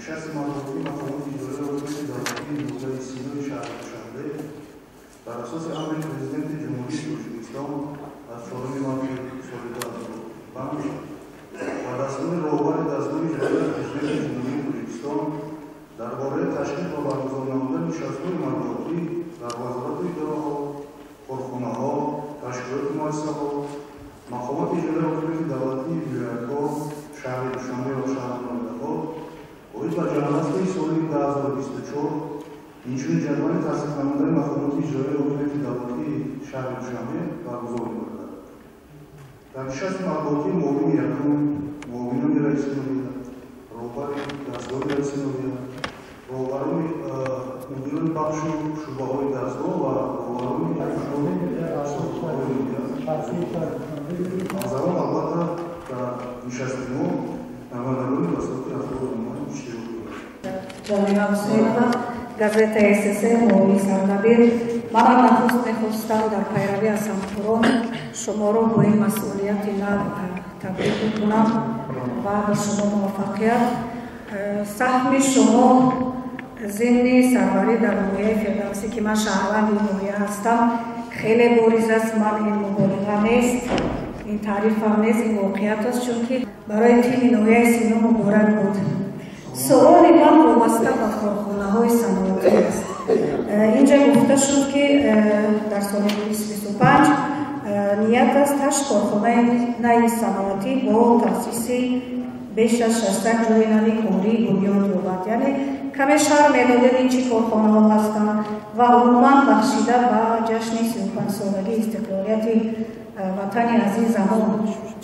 Нишасти матбуотии мақомоти иҷроияи ҳокимияти давлатии ноҳияи Синои шаҳри Душанбе бар асоси амри Президенти Ҷумҳурии Тоҷикистон аз 4 марти соли 2005 ва дастури роҳбари дастгоҳи иҷроияи Президенти Ҷумҳурии Тоҷикистон дар бораи ташкил ва баргузор намудани нишастҳои матбуотӣ дар вазорату идораҳо, корхонаҳо, ташкилоту муассисаҳо, мақомоти иҷроияи ҳокимияти давлатии вилоятҳо, шаҳри Душанбе ва шаҳру ноҳияҳо оид ба ҷамъбасти соли 2024, инчунин ҷадвали тасдиқ намудани мақомоти иҷроияи ҳокимияти давлатии шаҳри Душанбе баргузор мегардад. Дар нишасти матбуотӣ муовини якум, муовинони раиси ноҳия, роҳбари дастгоҳи раиси ноҳия, роҳбарони мудирони бахшу шӯъбаҳои дастгоҳ ва роҳбарони ҳамзамон албатта дар нишасти мо намояндагони васоити ахбори омма иштирок доранд. Ҷамила Ҳусейнова, газетаи СССР, муовини сардабир. Манам нахуст мехостам дар пайравӣ аз ҳамкорон шуморо бо ин масъулияти нав табрик бикунам ва ба шумо муваффақият. Саҳми шумо зимни сарварӣ дар ноҳияи Фирдавсӣ, ки ман шаҳрванди ин ноҳия ҳастам, хеле бориз аст. Ман ин муболиға нест, ин таърифам нест, ин воқеият аст, чунки барои тими ноҳияи Сино муборак буд. Суоли ман вобаста ба корхонаҳои саноатӣ аст. Инҷа гуфта шуд, ки дар соли 2025 ният аст 8 корхонаи нави саноатӣ бо таъсиси беш аз 600 ҷои нави корӣ бунёд ёбад. Яъне каме шарҳ медодед, ин чӣ корхонаҳо ҳастанд ва умуман бахшида ба ҷашни 35-солагии истиқлолияти ватани азизамон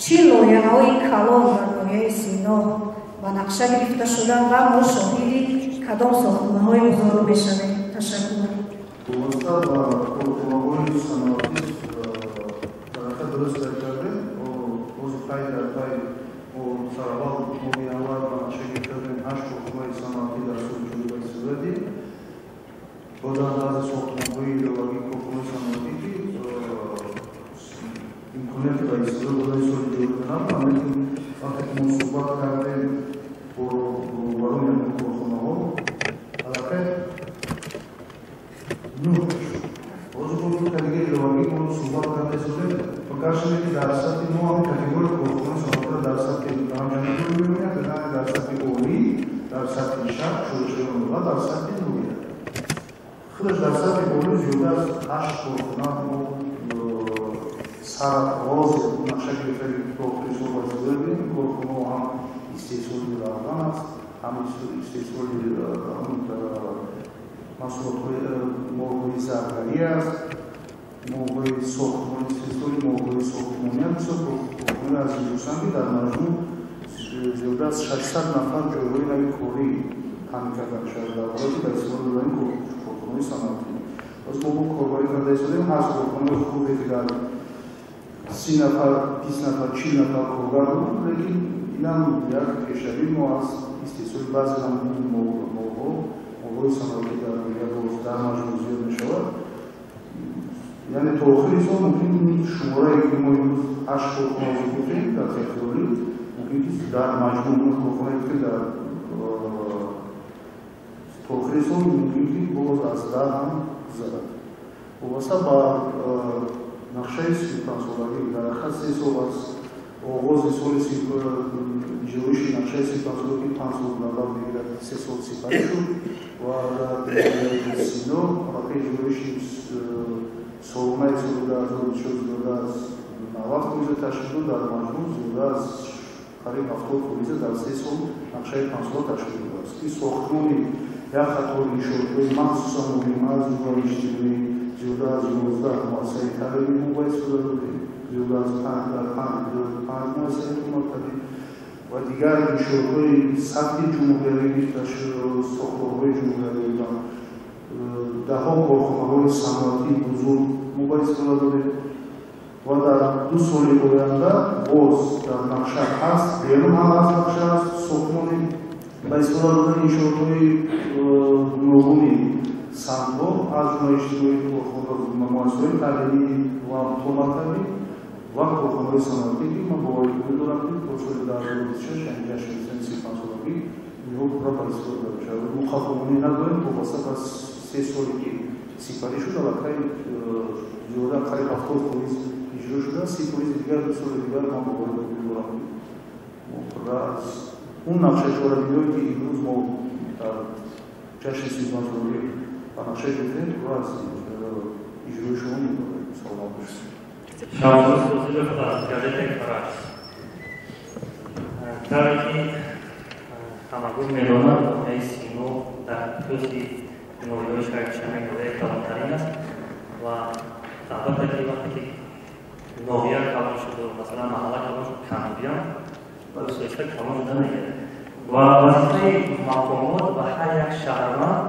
чӣ лоиҳаҳои калон дар ноҳияи Сино ба нақша гирифта шуданд ва мо шоҳиди кадом сохтмонҳои бузург мешавем? Ташаккур. Вобаста ба корхонаҳои саноатӣ ҳаракат дуруст кардем. Бози пай дар пай мо сараввал моҳи январ ба нақша гирифта будем 8 корхонаи саноатӣ дар соли 2023, боз баъзе сохтмонҳои иловагии корхонаи саноатӣ, ки имконияти ба истифода додани соли ҷорӣ набуданд, лекин вақте ки мо суҳбат кардем бо роҳбарони ҳамин корхонаҳо, аллакай 9 шуд. Боз бо ду категорияи иловагӣ мо суҳбат карда истодем ва гарчанде ки дар сатҳи мо ҳамин категорияи корхонаи саноатиро дар сатҳи ҳамҷамъиятӣ мебинем, дар сатҳи олӣ, дар сатҳи шаҳр, шӯъбашавон ва дар сатҳи ноҳия. Худаш дар сатҳи олӣ зиёда аз 8 корхона мо сарағози нақша гирифтаги то охири сол ба истифода диҳем. Корхонаҳо ҳам истеҳсоли равған аст, ҳам истеҳсоли маҳсулотҳои молҳои заргарӣ аст, молҳои сохтмонӣ, истеҳсоли молҳои сохтмонӣ ҳам бисёр корхонаи азимҷусанд, ки дар маҷмӯъ зиёда аз 600 нафар ҷойҳои нави корӣ таъмин карда мешавад дар ҳолати ба истифода додани корхонаҳои саноатӣ. Боз мо бо корбарӣ карда истодем ҳар корхонаи хурде, ки дар 30 нафар, 20 нафар, 40 нафар коргар доранд, лекин инам як пешравии мо аз истеҳсоли баъзе намуди молҳо, молҳои саноатӣ дар ноҳия боз дар маҷмӯъ зиёд мешавад. Яъне то охири сол мумкин ин шуморае, ки мо имрӯз 8 корхона гуфтем дар сатҳи олӣ, мумкин ки дар маҷмӯъ 9 корхона гуфтем, дар то охири сол мумкин ки боз аз 10 ҳам гузарад. Вобаста ба нақшаи 35-солагӣ, дар ҳақиқат 3 сол аз оғози соли иҷроиши нақшаи 35-солагӣ 5 сол дар бар мегирад, 3 сол сипарӣ шуд ва дар Сино аллакай иҷроиши солонаи соли 2024 зиёда аз 90% ташкил шуд, дар маҷмӯъ зиёда аз қариб 70% дар 3 сол нақшаи 5-сола ташкил шудааст, ки сохтмони як қатор иншоотҳои махсусан муҳим, аз ҷумла иҷтимоӣ, зиёда аз 11 муассисаи таълимӣ мо ба истифода додем, зиёда аз 5 муассисаи томактабӣ ва дигар иншоотҳои сатҳи ҷумҳуриявӣ, сохторҳои ҷумҳуриявӣ ва даҳҳо корхонаҳои саноатии бузург мо ба истифода додем ва дар 2 соли оянда боз дар нақша ҳаст, берун ҳам аз нақша аст сохтмони ба истифода додани иншоотҳои гуногуни самтҳо, аз ҷумла иҷтимоии корхона, муассисаҳои таълимӣ ва томактабӣ ва корхонаҳои саноатӣ, ки ман боварӣ дорам, ки то соли 2026, яъне ҷашни 35-солагӣ, инҳо пурра ба истифода бурда шавад. Мо қафомонӣ надорем, вобаста ба 3 соле ки сипарӣ шуд, аллакай зиёда қариб 70% иҷро шудааст. 30% дигар 2 соли дигар ман боварӣ дорам, мо пурра аз он нақшаи чорабиниҳое ки имрӯз мо дар ҷашни 35-солагӣ ба нақша гирифтем, пурра аз иҷрои шумо мебарем. Саломат бошед. Шаҳбоз Фозилов аз газетаи Фараж. Тавре ки ҳамагон медонанд, ноҳияи Сино дар пӯсти ноҳияҳои шаҳри Душанбе ноҳияи калонтарин аст ва албатта ки вақте ки ноҳия калон шуд, масалан маҳалла калон шуд, камбудиам ва оҳиста калон шуда мегирад ва вазифаи мақомот ва ҳар як шаҳрванд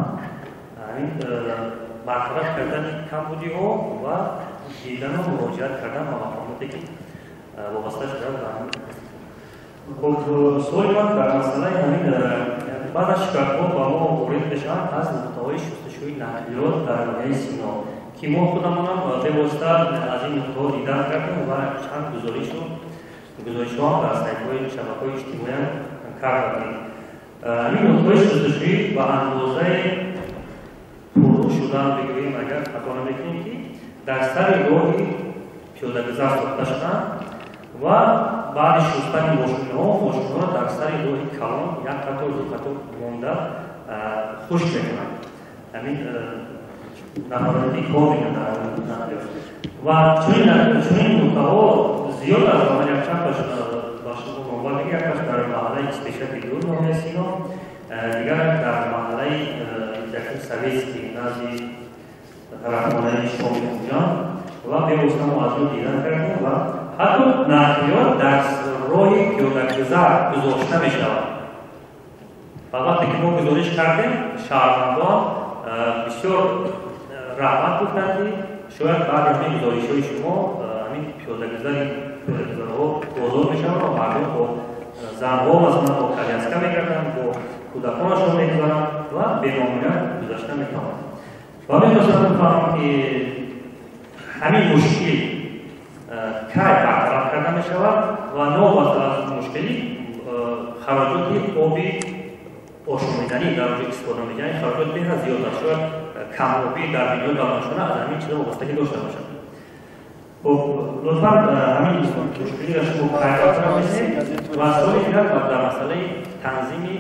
ҳамин бартараф кардани камбудиҳо ва дидану муроҷиат кардан ба мақомоте ки вобаста шудааст ба ҳамин. Хуб, суоли ман дар масъалаи ҳамин баъд аз шикоятҳо ба мо ворид мешаванд аз нуқтаҳои шустушӯи нақлиёт дар ноҳияи Сино, ки мо худамонам бевосита аз ин нуқтаҳо дидан кардем ва чанд гузоришҳо дар сайтҳои шабакаҳои иҷтимоиам кардем. Ҳамин нуқтаҳои шустушӯӣ ба андозаи пуррӯ шудан бигӯем, агар хато намекунем, ки дар сари роҳи пиёдагузар сохта шуданд ва баъди шустани мошинҳоро дар сари роҳи калон як қатор ду қатор монда хушк мекунанд. Ҳамин нафароте ки кор мекунанд дар нақлиёт ва чунин нуқтаҳо зиёд аст ва ман якчанд ба шумо номбар мекунам. Якташ дар маҳаллаи Испешаки ду ноҳияи Сино, дигараш дар маҳаллаи якум Советский назди тарафхонаи Шоми Хуҷанд ва бевосита мо аз ӯ дидан кардем ва ҳатто нақлиёт дар роҳи пиёдагузар гузошта мешавад. Ва вақте ки мо гузориш кардем, шаҳрвандон бисёр раҳмат гуфтанд, ки шояд баъди ҳамин гузоришҳои шумо ҳамин пиёдагузарҳо озод мешаванд ва мардум бо занҳо масалан бо коляска мегарданд, бо кӯдаконашон мегузаранд ва бемомоният гузашта метавонанд. Ва мехостам бифаҳмам, ки ҳамин мушкил кай бартараф карда мешавад ва новобаста аз мушкилӣ хароҷоти оби ошомиданӣ дар онҷо истифода мешавад, яъне хароҷот беҳад зиёд аст. Шояд камобӣ дар бинои баландшона аз ҳамин чизо вобастагӣ дошта бошад. Хуб, лутфан ҳамин мушкилиро шумо кай бартараф мекунед? Ва суоли дигар дар масъалаи танзими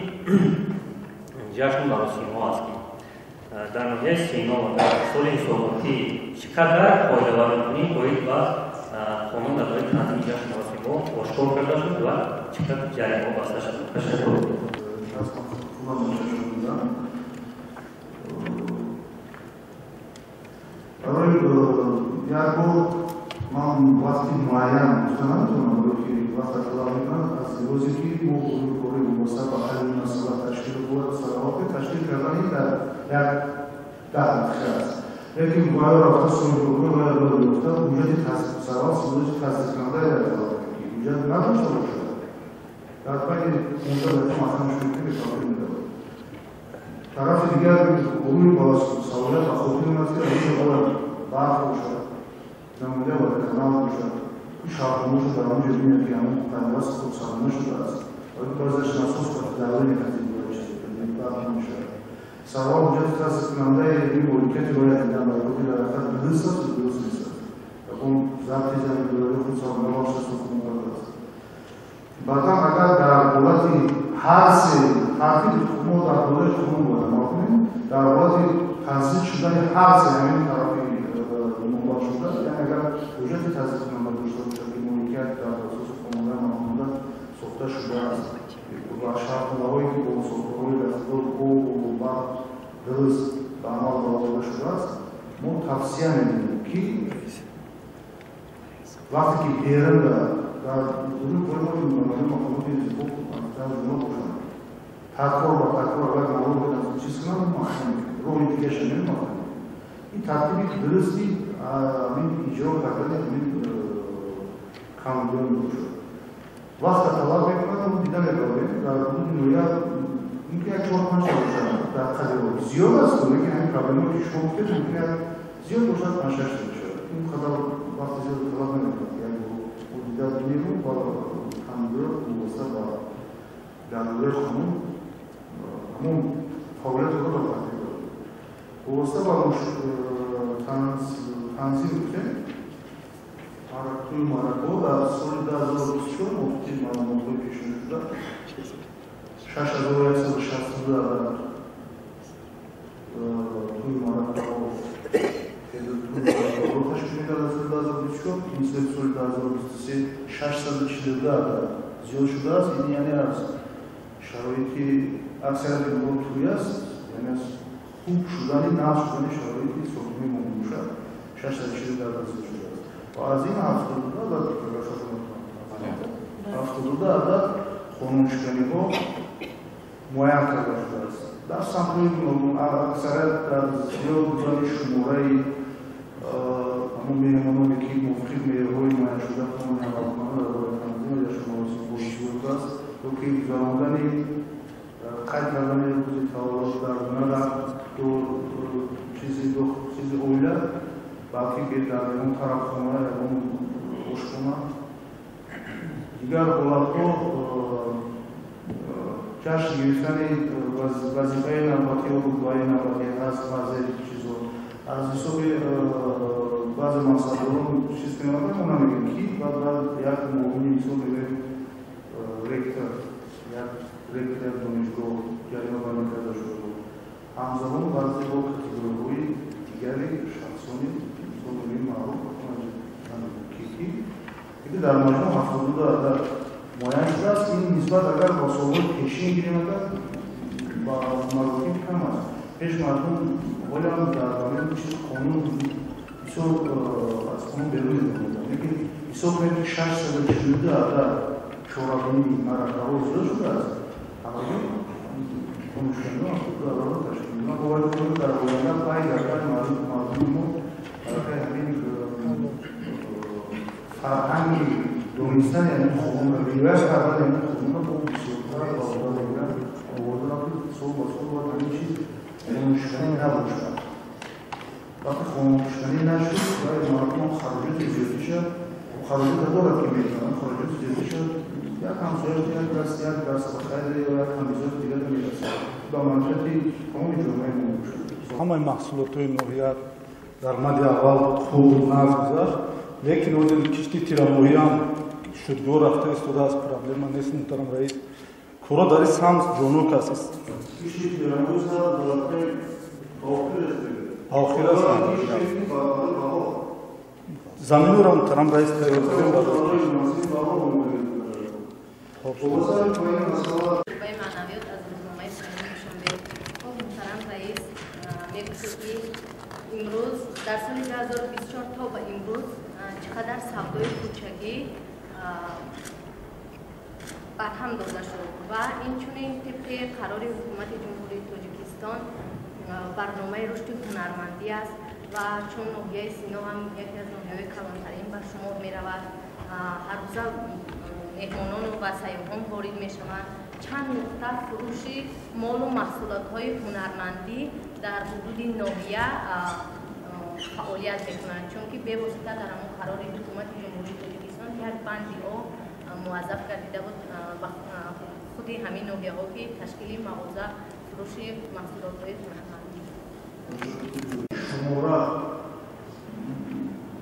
ҷашну маросимҳо аст, ки дар ноҳияи Сино дар соли ҳисоботӣ чӣ қадар қоидавайронкунӣ оид ба қонун дар бораи танзими ҷашну маросимҳо ошкор карда шуд ва чӣ қадар ҷаримаҳо баста шуд? Ташаккур. Барои як бор ман вақти муайян гуфта наметавонам, барои ки вақта талаб мекунад аз лиҳозе ки мо кори вобаста ба ҳалли масъала ташкил бояд саравақти ташкил кардани дар як 10 дақиқа аст. Лекин бояд рафта соҳибкор бояд роҳ ёфта ҳуҷҷати саравақт ҳуҷҷати тасдиқкунандаи талаб кунад, ки ҳуҷҷат надошта бошад, дар байни 15 дақиқа маҳкама шуд, ки бетавқиф медавад. Тарафи дигар гурӯҳи салоҳият ба хотири он аст, ки аз он бояд барқ бошад, намоянда водоканал бошад, шаҳрбоношо дар он ҷо бинад, ки ҳамон пайваст худсарона шудааст. Баъзеш насос давраи негатив бояд чизе барқ намешавад. Савол ҳуҷҷати тасдиқкунандаи ин моликияти бояд дидан, барои ки дар ҳақиқат дуруст аст ё дуруст нест. Ягон забти заминдории худсарона бошад, сохтмон кардааст. Баъдан агар дар ҳолати ҳар се тартиби мо дар ҳолати қонун бояд амал кунем, дар ҳолати тасдиқ шудани ҳар се ҳамин тарафи номбар шуда, яъне агар ҳуҷҷати тасдиқкунанда дошта бошад, ки моликият дар асоси қонунҳои амалкунанда сохта шудааст ва шартномаҳое ки бо сохторҳои дастгоҳ об ва барқ дуруст ба амал бароварда шудааст, мо тавсия медиҳем, ки вақте ки берун дар гурӯҳи кори мо мақомоти ҳуқуқ ҷумла бошанд, такрор ба такрор агар маълум бинад чиз кунанд, маҳкам мекунем, роҳи дигаша намемаҳкам. Ин тартиби дурусти ҳамин иҷро кардани ҳамин камбудиҳо мебошад. Вақта талаб мекунад, мо дида мебарем дар ҳудуди ноҳия мумкин як 4-5 та бошад дар қадри роҳ. Зиёд аст, лекин ҳамин проблемое ки шумо гуфтед, мумкин як зиёд бошад 5-6 та бошад. Ин қадар вақти зиёд талаб намекунад. Як мо дида бинем ва камбудиҳо вобаста ба дар доираи қонун Ҳамон фаъолияти худро ба тартиб дорад. Вобаста ба танзим гуфтем, тӯи маъракаҳо дар соли 2024 мувофиқи маълумотҳои пешниҳод шуда 6162 адад тӯи маъракаҳо ташкил мекард. Соли 2024 нисбати соли 2023 642 адад зиёд шудааст. Ин яъне аз шароити аксарияти онҳо тӯй аст, яъне аз хуб шудани нав шудани шароити сокинони мо мебошад. 642 адад зиёд шудааст ва аз ин 72 адад 72 адад қонуншиканиҳо муайян карда шудааст. Дар самтҳои гуногун аксарият дар зиёд будани шумораи ҳамон меҳмононе ки мувофиқи меъёрҳои муайяншуда қонуни амалкунанда дар бораи танзим дар шумораи зиёд будааст ё ки гузарондани қайд кардани рӯзи таваллуд дар на дар чизи оила, балки дар ягон тарафхона, ягон ошхона. Дигар ҳолатҳо ҷашн гирифтани вазифаи навбатӣ ё рутбаи навбатӣ аз баъзе чизо аз ҳисоби баъзе мансабдорон чиз кунанд, мо намегӯем ки баъд як муовини мисол мегӯем ректор, як ректор донишгоҳ ҷаримабандӣ карда шуда буд. Ҳамзамон баъзе бо категориҳои дигари шахсони мисол мегӯем маъруф ки ки дар маҷмӯъ 72 адад муайян шудааст. Ин нисбат агар бо солҳои пешин гирем, агар ба маротиб кам аст. Пеш мардум ҳолиам дар ҳамин чиз қонун бисёр аз қонун берун мемонад, лекин ҳисоб кунед ки 642 адад чорабинии маъракаҳо зиёд шудааст. Ҳамагӣ қонуншиканиҳо 72 ададро ташкил медиҳад. Ман бовар дорам дар оянда пай дар пай мардуми мо аллакай ҳамин фарҳанги донистани ҳамин қонунро, риоя кардани ҳамин қонунро бо бисёртар ба уҳда мегиранд. Бовар дорам ки сол ба сол бояд ҳамин чиз қонуншиканӣ набошад. Вақте қонуншиканӣ нашуд, мардум хароҷоти зиёдиша, хароҷота дорад ки метавонад хароҷоти зиёдиша як ҳамсоя як даст ба хайр ё як ҳамизоти дигар мерасад, ба манфиати тамоми ҷомеаи мо мебошад. Ҳамаи маҳсулотҳои ноҳия дар мади аввал хуб нағз гузашт, лекин ҳозир кишти тирамоҳиам шудгор рафта истодааст. Проблема нест, муҳтарам раис. Коро дар ин самт ҷонок аст. Кишти тирамоҳӣ охир аст. Заминро муҳтарам раис тайёр кардем. Шӯъбаи маънавиёт аз рӯзномаи Паёми Душанбе. Хуб, муҳтарам раис, мегӯфтед ки имрӯз дар соли 2024 то ба имрӯз чӣ қадар савдои кӯчагӣ барҳам дода шуд ва инчунин тибқи қарори ҳукумати Ҷумҳурии Тоҷикистон барномаи рушди ҳунармандӣ аст ва чун ноҳияи Сино ҳам яке аз ноҳияҳои калонтарин ба шумор меравад, ҳар рӯза меҳмонону ва сайёҳон ворид мешаванд. Чанд нуқта фурӯши молу маҳсулотҳои ҳунармандӣ дар ҳудуди ноҳия фаъолият мекунанд, чунки бевосита дар ҳамон қарори ҳукумати Ҷумҳурии Тоҷикистон як банди о муваззаф гардида буд ба худи ҳамин ноҳияҳо ки ташкили мағоза фурӯши маҳсулотҳои ҳунармандӣ. Шумора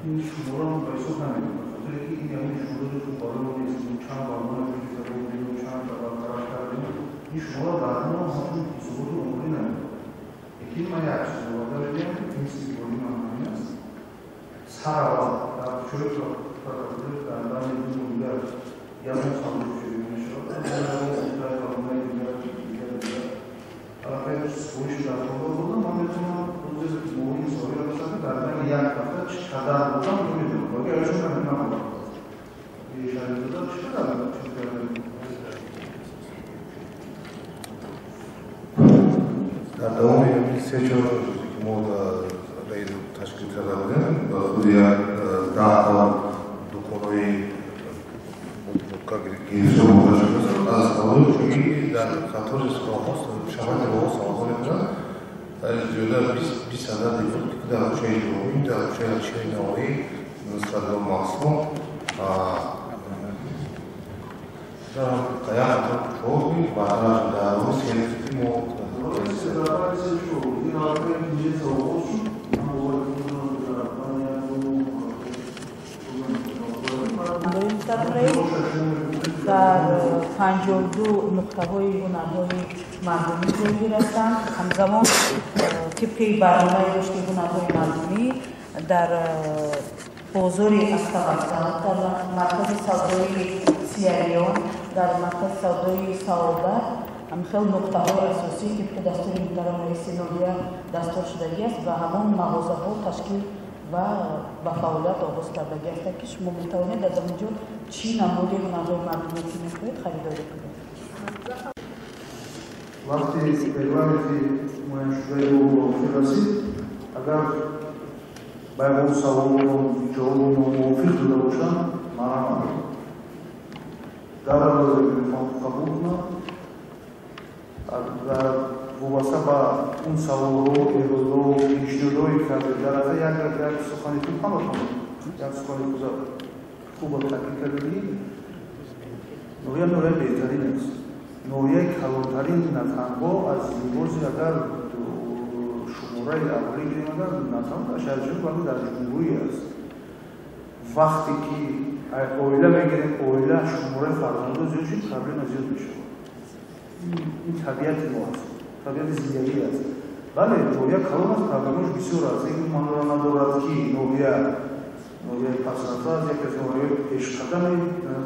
ин шумора ба ҳисоб намедиҳад, хотире ки ин ягон шумораи хуб барои мо нест. Чанд барнома ҷудо чанд барқарор кардем, ин шумора дар мо ҳамчун ҳисоботи умумӣ намедиҳад. Лекин ман як чиз оварда мегӯям ки принсипи бори ман ҳамин аст. Сараввал дар кӯчаҳои прокуратура дар байни ду дигар ягон савдои кӯчагӣ мешавад, барномаи дигар дигар дигар аллакай супориш дар кор додам. Ман метавонам рӯзи муҳими соҳиро бисам ки дар байни як ҳафта чӣ қадар будам намедонам. Агар чун намедонам шаҳрзода чӣ қадар чиз кардем. Дар давоми се-чор рӯзе ки мо ташкил карда будем, худи як 10 дуконҳои гирифта бурда шудааст аз савдои кӯчагӣ дар қатори шаҳри роҳ савдо мекунанд. Зиёда 20 адад буд ки дар кӯчаи Ҷумҳурӣ, дар кӯчаи Алишери Навоӣ, Нусратулло Маҳсум, дар як қатор кӯчаҳо ки баъдан дар рӯзи ки мо 52 нуқтаҳои ҳунарҳои мардумӣ ҷойгир ҳастанд. Ҳамзамон тибқи барномаи рушди ҳунарҳои мардумӣ дар бозори Автовокзал, дар маркази савдои Сияриён, дар маркази савдои Саодат ҳамхел нуқтаҳои асосӣ тибқи дастури муҳтарам раиси ноҳия дастур шудагӣ аст ва ҳамон мағозаҳо ташкил ва ба фаъолият оғоз кардагӣ ҳастанд, ки шумо метавонед дар он ҷо чӣ намуди ҳунарҳои мардумӣ ки мехоҳед харидорӣ кунед. Вақти регламенти муайяншудаи ӯ ба охир расид, агар ба ягон саволон ҷавоби номувофиқ дода бошам, марамат дар мехоҳам қабул кунам. Вобаста ба он саволҳо, эродҳо, пешниҳодҳое кардед, дар ҳақиқат як сухани хуб ҳаматон як сухани хубро таъкид кардед. Ноҳия ноҳияи беҳтарин аст, ноҳияи калонтарин на танҳо аз лиҳози агар шумораи аҳолӣ гирем, агар на танҳо дар шаҳри Душанбе, балки дар ҷумҳурӣ аст. Вақте ки оила мегирем, оила шумораи фарзандо зиёд шуд, проблема зиёд мешавад. Ин табиати мо аст, табиати зиндагӣ аст. Бале, ноҳия калон аст, проблемааш бисёр аст. Ин маъноро надорад, ки ноҳияи пасрафта аст, яке аз ноҳияҳои пешқадами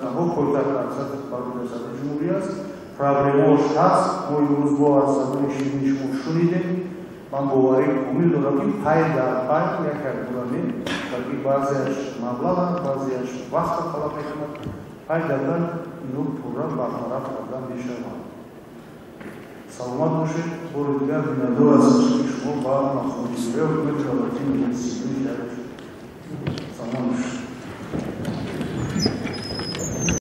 танҳо пойтахт дар сатҳи барои сатҳи ҷумҳурӣ аст. Проблемаош ҳаст. Мо имрӯз бо аз забони ширини шумо шунидем. Ман боварӣ комил дорам, ки пай дар пай як як бураме, балки баъзеаш маблағ, баъзеаш вақтро талаб мекунад, пай дар пай ино пурра бартараф карда мешаванд. Саломат бошед. Бори дигар миннатдор ҳастам, ки шумо ба мақоми ҳукумати давлатии миллати Синои шаҳри